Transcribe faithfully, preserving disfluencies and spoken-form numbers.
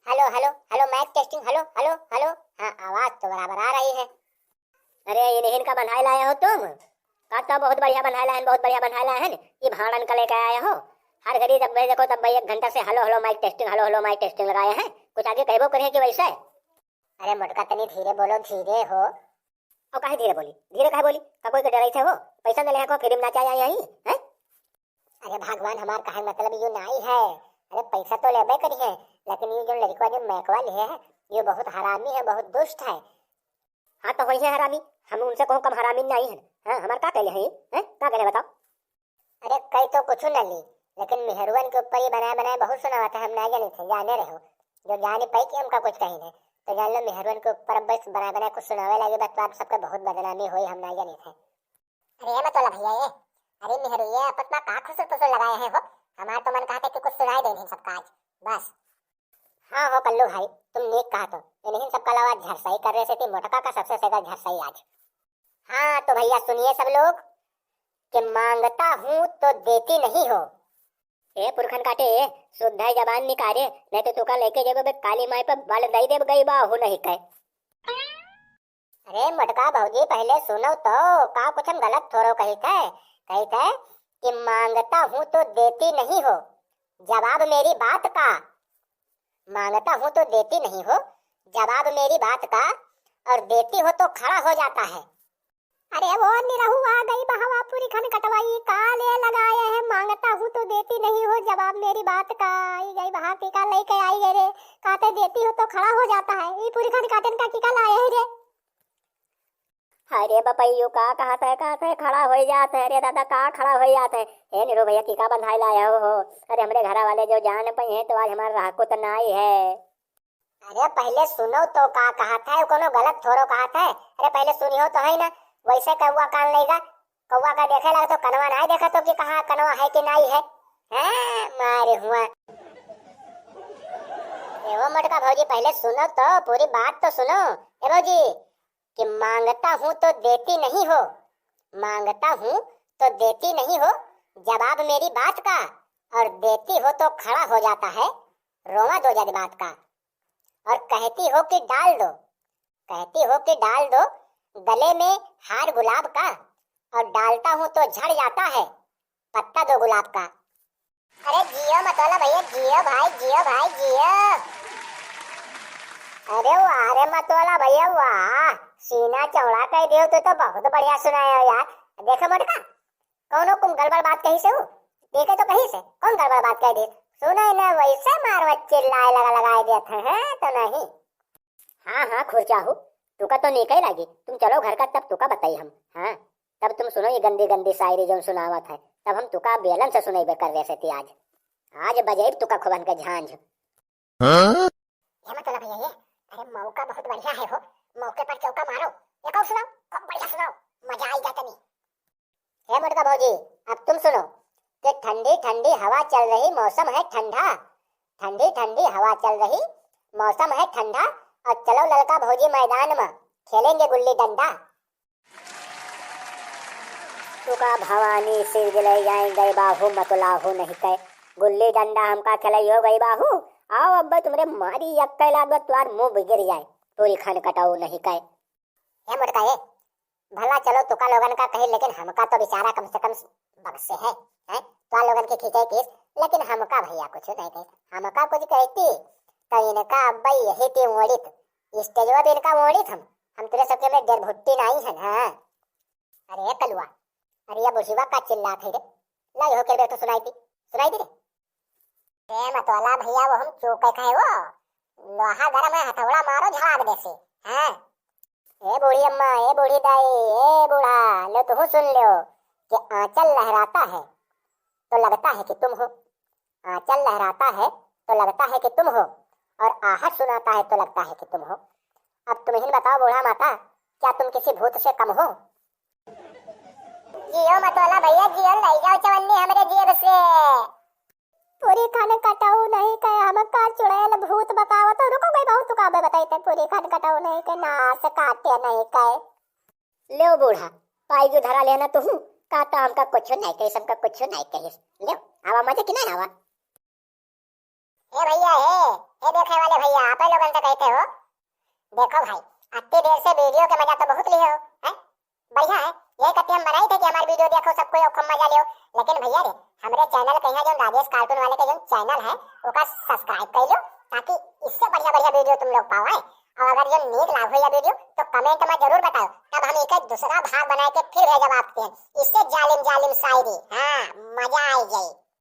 Hello, hello, hello, mike testing, hello, hello, hello. हाँ, आवाज तो बराबर आ रही है। अरे, इन्हीं का बंधाई लाए हो तुम? का तो बहुत बढ़िया बंधाई लाए हैं, बहुत बढ़िया बंधाई लाए हैं। ये भाड़न का लेके आए हो। हर घड़ी जब भाई देखो तब भाई एक घंटा से hello, hello, mike testing, hello, hello, mike testing लगाए हैं। कुछ आगे कहबो करें कि वैसे? अरे मोटका, तनी धीरे बोलो, धीरे हो। और काहे धीरे बोली, धीरे काहे बोली? का कोई के डराई थे हो? पैसा न ले को फिल्म नाचा जाए यही, हैं? अरे भगवान, हमार कहे मतलब यू नाई है। अरे पैसा तो लेबे करी है, लेकिन ये जो लड़का जो मैकवा लिए है, ये बहुत हरामी है, बहुत दुष्ट है। हाँ तो वही है हरामी, हम उनसे कहूँ कम हरामी नहीं है। हाँ, हमार का कहले है ये? हैं? का कहले बताओ? अरे कई तो कुछ न ली, लेकिन मेहरुअन के ऊपर ये बनाए बनाए बहुत सुनावत है, हम ना जानी थे, जाने रहो। जो जाने पाई कि हमका कुछ कही नहीं, तो जान लो मेहरुअन के ऊपर बस बनाए बनाए कुछ सुनावे लगी, बतवा सबके बहुत बदनामी हुई, हम ना जानी थे। अरे ये मत वाला भैया ये, अरे मेहरुए आपस में का खुसुर फुसुर लगाए हैं हो? हमार तो मन कहता कि कुछ सुनाई दे इन्हीं सबका आज, बस। हाँ हो कल्लू भाई, तुम नीक कहत हो, इन्हीं सबका अलावा झरसाई कर रहे से थी मोटका का सबसे सगा झरसाई आज। हाँ तो भैया सुनिए सब लोग, कि मांगता हूँ तो देती नहीं हो। ए पुरखन काटे, ए, शुद्ध है जबान निकाले, नहीं तो तुका लेके जेबे बे काली माई पे बल दई देब गई बा हो नहीं कहे। अरे मोटका भौजी, पहले सुनो तो, का कुछ हम गलत थोड़ो कही थे? कही थे कि मांगता हूँ तो देती नहीं हो, जवाब मेरी बात का। मांगता हूँ तो देती नहीं हो, जवाब मेरी बात का, और देती हो तो खड़ा हो जाता है। अरे वो निरहू आ गई बहवा पूरी खन कटवाई, का ले लगाए है, मांगता हूँ तो देती नहीं हो, जवाब मेरी बात का। आई गई बहा की का लेके आई गए रे, कहते देती हो तो खड़ा हो जाता है। ई पूरी खन काटन का की का लाए है रे? अरे बपैयो, का कहत है, कहत है, खड़ा हो जात है। अरे दादा, का खड़ा हो जात है? ए निरहू भैया, की का बंधाई लाए हो, हो? अरे हमरे घरा वाले जो जान पई हैं तो आज हमारा राहकुत नाई है। अरे पहले सुनो तो का कहत है, कोनो गलत थोड़ो कहत है। अरे पहले सुनियो तो है ना, वैसे कौआ कान लेगा, कौआ का देखे लगे तो कनवा नाई देखा तो कि कहाँ कनवा है कि नाई है। हैं, मारे हुआ। ए वो मोटका भौजी, पहले सुनो तो, पूरी बात तो सुनो। ए भौजी, कि मांगता हूँ तो देती नहीं हो, मांगता हूँ तो देती नहीं हो, जवाब मेरी बात का, और देती हो तो खड़ा हो जाता है, रोवा दो जज्बात का। और कहती हो कि डाल दो, कहती हो कि डाल दो गले में हार गुलाब का, और डालता हूँ तो झड़ जाता है पत्ता दो गुलाब का। अरे जियो मतवाला भैया, जियो भाई, जियो भाई, जियो। अरे वाह रे मतवाला भैया, वाह, सीना चौड़ा कर दियो, तू तो बहुत बढ़िया सुनाए हो यार। देखे मोटका, कौनो कुम गड़बड़ बात कही से हो? देखे तो कही से, कौन गड़बड़ बात कह दे? सुने न वैसे मारवा चिल्लाए लगा लगाए देत है, हैं? तो नहीं। हाँ, हाँ, खुरचाहू, तुका तो नीके लागी, तुम चलो घर का, तब तुका बताई हम। हाँ, तब तुम सुनो ये गंदी गंदी शायरी जौन सुनावत है, तब हम तुका बेलन से सुनैबे कर रहे से आज। आज बजाइब तुका खुबन के झांझ। हाँ? ये मत बोला भैया ये, अरे मौका बहुत बढ़िया है हो, मौके पर चौका मारो। एक और सुनाओ, खूब बढ़िया सुनाओ, मजा आई जाता नहीं। हे मोटका भौजी, अब तुम सुनो कि ठंडी ठंडी हवा चल रही, मौसम है ठंडा। ठंडी ठंडी हवा चल रही, मौसम है ठंडा, और चलो ललका भौजी मैदान में खेलेंगे गुल्ली डंडा। तुका भवानी सिर दिलाई जाए गए बाहू मतुलाहू नहीं कहे, गुल्ली डंडा हमका खेलाई हो गई बाहू। आओ अब तुमरे मारी यक्के लागो, तुआर मुंह बिगड़ जाए, पूरी खन कटाऊ नहीं कहे। ए मोटका ए, भला चलो तुका लोगन का कही, लेकिन हमका तो बेचारा कम से कम बक्से है, हैं? तुआ लोगन के खींचे केस, लेकिन हमका भैया कुछ नहीं कही। हमका कुछ कहती तो इनका अब्बा यही ती ओढ़ित, स्टेजवा पे इनका ओढ़ित हम। हम तेरे सबके में डेढ़ भुट्टी नहीं है ना। अरे कलुआ, अरे ये बुढ़िया का चिल्लात है रे, ला यो के बैठो सुनाई दी, सुनाई दी रे। ए मतवाला भैया, वो हम चूके खाए वो। लोहा गरम है, हथौड़ा मारो झाग दे से। हाँ। ए बूढ़ी अम्मा, ए बूढ़ी दाई, ए बूढ़ा, लो तुहू सुन लो कि आंचल लहराता है तो लगता है कि तुम हो। आंचल लहराता है तो लगता है कि तुम हो, और आहट सुनाता है तो लगता है कि तुम हो। अब तुम ही बताओ बूढ़ा माता, क्या तुम किसी भूत से कम हो? जियो मतवाला भैया जियो, लई जाओ चवन्नी हमरे जेब से। पूरी खन कटाऊ नहीं कहे, हमका चुड़ैल भूत बकावत हो। रुको गई बहुत तुका बे बताई ते, पूरी खन कटाऊ नहीं कहे, नास काटे नहीं कहे। ले बूढ़ा, पाई जो धरा लेना तुहू, का तो हमका कुछ नहीं कहे, हमका कुछ नहीं कहे। ले, आवा मजे कि नहीं आवा? ए भैया, हे, हे देखे वाले भैया, तो कहते हो, देखो भाई, अत्ती देर से वीडियो के मजा तो बहुत लिए हो, हैं? बढ़िया है, यही करते हम बनाई थे कि हमारे वीडियो देखो सब कोई और खूब मजा लियो। लेकिन भैया रे, हमरे चैनल के यहाँ जो राजेश कार्टून वाले के जो चैनल है, ओका सब्सक्राइब कर लो, ताकि इससे बढ़िया बढ़िया वीडियो तुम लोग पाओ, हैं? और अगर जो नीक लागो या वीडियो तो कमेंट में जरूर बताओ, तब हम एक दूसरा भाग बना के फिर भेजब आपके। इससे जालिम जालिम शायरी, हाँ, मजा आ जाए।